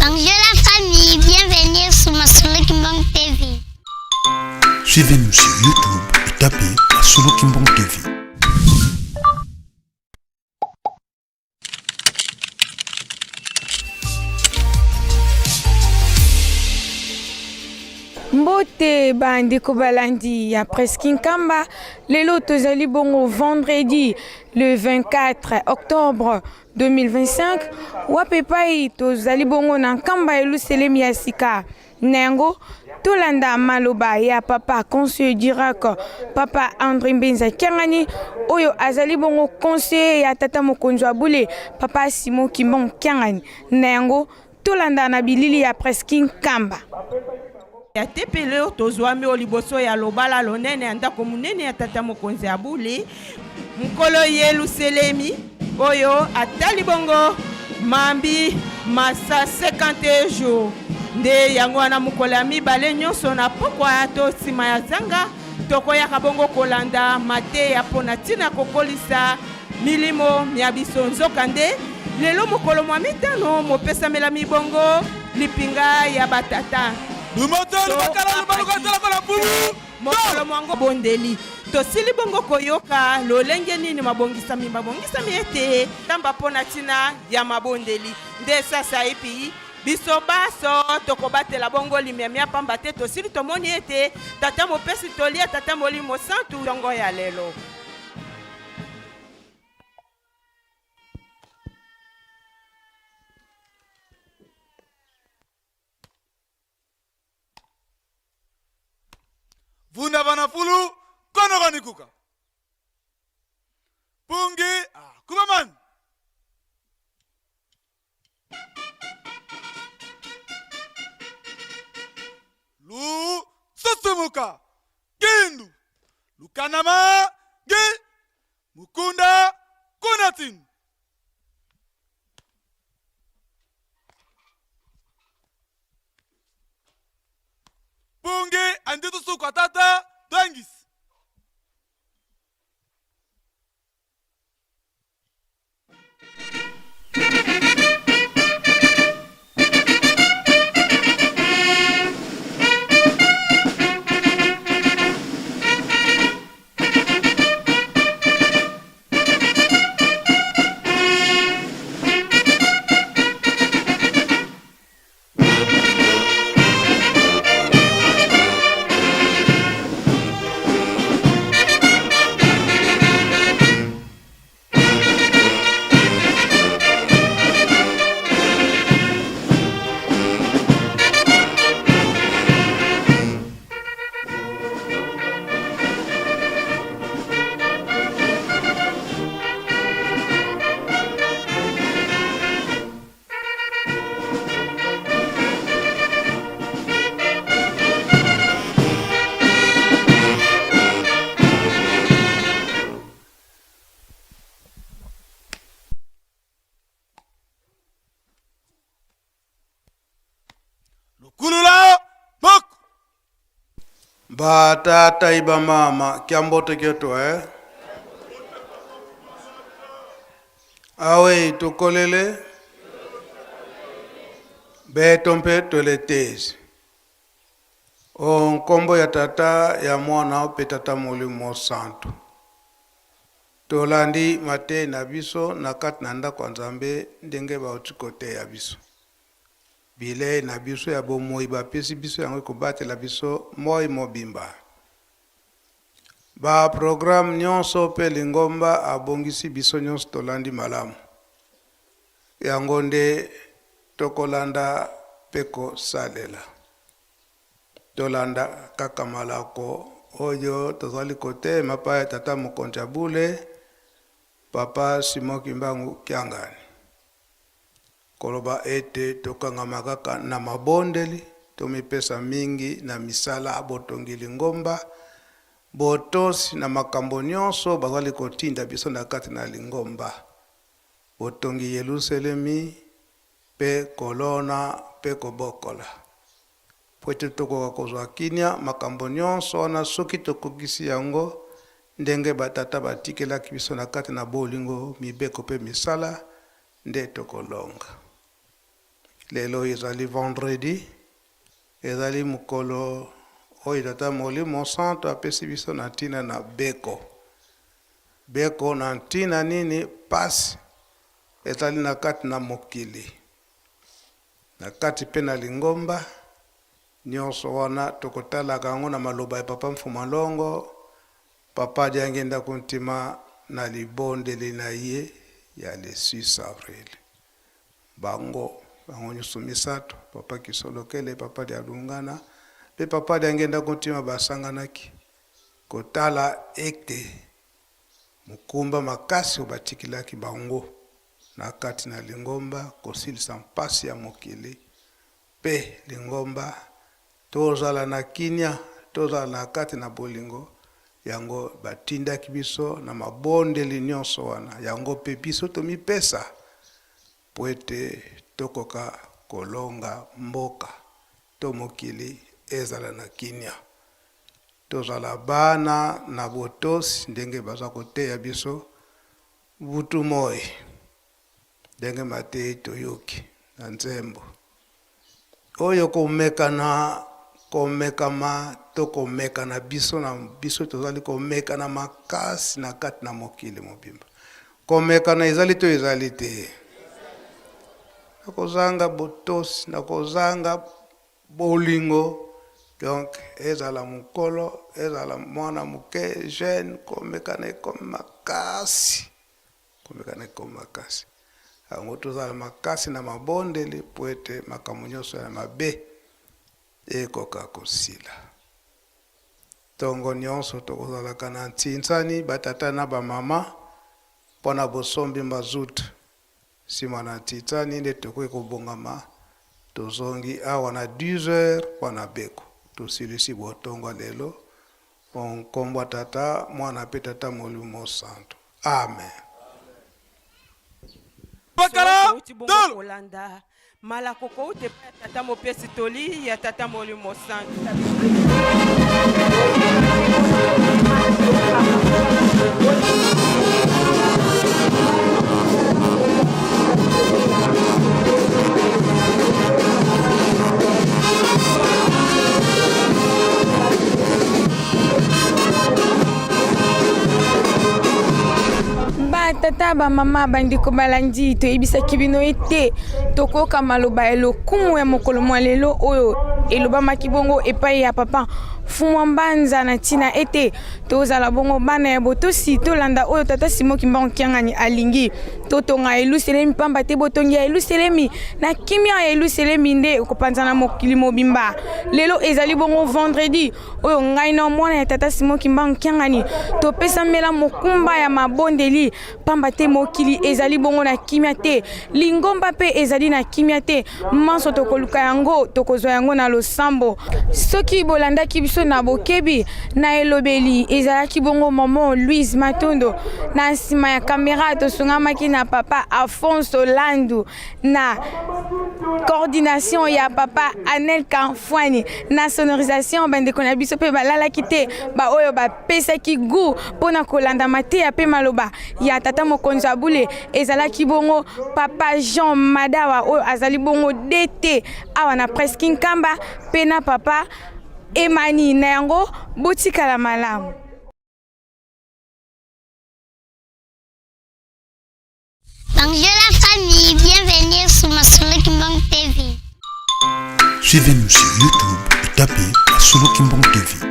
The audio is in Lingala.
Bonjour la famille, bienvenue sur Masolo Kimbang TV. Suivez-nous sur YouTube et tapez Masolo Kimbang TV. Mbote bandeko balandi ya Presque Nkamba, lelo tozali bongo vendredi le 24 octobre 2025 wapi epai tozali bongo na Nkamba Yelusalemi ya sika. Na yango tolanda maloba ya papa conseiller d'Irak papa André Mbenza Kiangani oyo azali bongo conseiller ya tata mokonzi wa bule papa Simon Kimbangu Kiangani. Na yango tolanda na bilili ya Presque Nkamba. Ya tempelo tozwami o liboso ya lobala lonene ya ndako monene ya tata mokonzi ya bule nkolo Yeluselemi oyo atali bongo mambi masa 51 jours nde yango wana mokolo ya mibale nyonso na pokwa to nsima ya zanga tokoyaka bongo kolanda mateya mpo na ntina kokolisa milimo mya biso. Nzokande lelo mokolo mwa mitano mopesamelami bongo lipinga ya batata mokolo mwango bondeli. Tosili bongo koyoka lolenge nini mabongisami mabongisami ete tamba mpo na ntina ya mabondeli. Nde sasaipi biso baso tokobatela bongo limemia, pamba te tosili tomoni ete Tata mopesi toli ya Tata Molimo Santu ntongo ya lelo. Vunda bana fulu kono kanikuka pungi ah, kubaman lu susumuka kindu lukanama gi mukunda kunatin pungi anditusuka tata twangisi Lukulula moko. Ba tata iba mama kiambote kyoto eh? Awe tukolele beto mpe toletezi o nkombo ya tata ya mwana mpe tata molimo santu. Tolandi mateyi na biso na kati na ndako ya Nzambe ndenge bauti koteya biso. Bilei na biso ya bomoyi bapesi biso yango ekobatela biso moi mobimba. Ba programme nionso pe lingomba abongisi biso nionso tolandi malamu. Yango nde tokolanda pe kosalela. Tolanda kaka malako oyo tozali koteyema epai ya Tata Mokonzi ya Bule, Papa Simon Kimbangu Kiangani. Koloba ete tokangama kaka na mabondeli, tomipesa mingi na misala botongi lingomba, botosi na makambo nyonso bazali kotinda biso na kati na lingomba, botongi Yeluselemi, mpe kolona mpe kobokola. Mpo ete tokoka kozwa kimia, makambo nyonso wana soki tokokisi yango ndenge batata batikelaki biso na kati na bolingo, mibeko mpe misala, nde tokolonga. Lelo ezali vendredi, ezali mokolo oyo Tata Molimo Santu apesi biso na ntina na beko. Beko na ntina nini? Pasi ezali na kati na mokili, na kati mpe na lingomba. Nionso wana tokotalaka yango na maloba ya Papa Mfuma Longo, Papa Diangienda Kuntima na libondeli na ye ya le 6 avril. Bango, bango nionso misato, Papa Kisolokele, Papa Dialungana mpe Papa Diangienda Kuntima basanganaki kotala ete mokumba makasi oyo batikilaki bango na kati na lingomba kosilisa mpasi ya mokili Mpe lingomba, tozala na kimia, tozala na kati na bolingo, yango batindaki biso na mabondeli nionso wana, yango mpe biso tomipesa mpo ete tokoka kolonga mboka to mokili ezala na kimia. Tozala bana na botosi ndenge baza koteya biso butu moyi. Ndenge mateyi toyoki na nzembo oyo komekana komekama to komekana biso na biso tozali komekana makasi na kati na mokili mobimba. Komekana ezali to ezali te? Na kozanga botosi, na kozanga bolingo, donc ezala mokolo, ezala mwana moke, jeune, komekana ekomi makasi. Komekana ekomi makasi. Yango tozala makasi na mabondeli mpo ete makambo nyonso ya mabe ekoka kosila. Ntongo nyonso tokozalaka na ntinsani batata na bamama mpo na bosombi mazout. Nsima na ntinsani nde tokoki kobongama tozongi awa na 10 heures mpo na beko. Tosilisi botongo lelo O nkombo ya Tata, Mwana mpe Tata Molimo Mosantu. Amen. Pakala Touti bongo tolo. kolanda malako kouta epai ya Tata mopesi toli ya Tata Molimo Santu. Batata, bamama, bandeko balandi, toyebisaki bino ete tokoyoka maloba ya lokumu ya mokolo mwa lelo oyo elobamaki bongo epai ya papa Mfumwa Mbanza na ntina ete tozala bongo bana ya botosi, tolanda oyo tata Simon Kimbangu Kiangani alingi. Totonga Yelusalemi, pamba te botongi ya Yelusalemi na kimia ya Yelusalemi nde ekopanzana mokili mobimba. Lelo ezali bongo vendredi oyo ngai na mwana ya tata Simon Kimbangu Kiangani topesamela mokumba ya mabondeli, pamba te mokili ezali bongo na kimia te, lingomba mpe ezali na kimia te. Manso tokoluka yango, tokozwa yango na losambo. Soki bolandaki biso na bokebi na elobeli, ezalaki bongo Maman Louise Matondo. Na nsima ya kamera tosungamaki na papa Afonso Landu, na coordination ya papa Anel Kamfwani, na sonorisation bandeko na biso mpe balalaki te, baoyo bapesaki goût mpo na kolanda mateya mpe maloba ya tata mokonzi ya bule ezalaki bongo papa Jean Madawa oyo azali bongo DT awa na Presse Kinkamba mpe na papa Emani. Na yango botikala malamu. Bonjour la famille, bienvenue sur Masolo Kimbangu TV. Suivez-nous sur YouTube et tapez Masolo Kimbangu TV.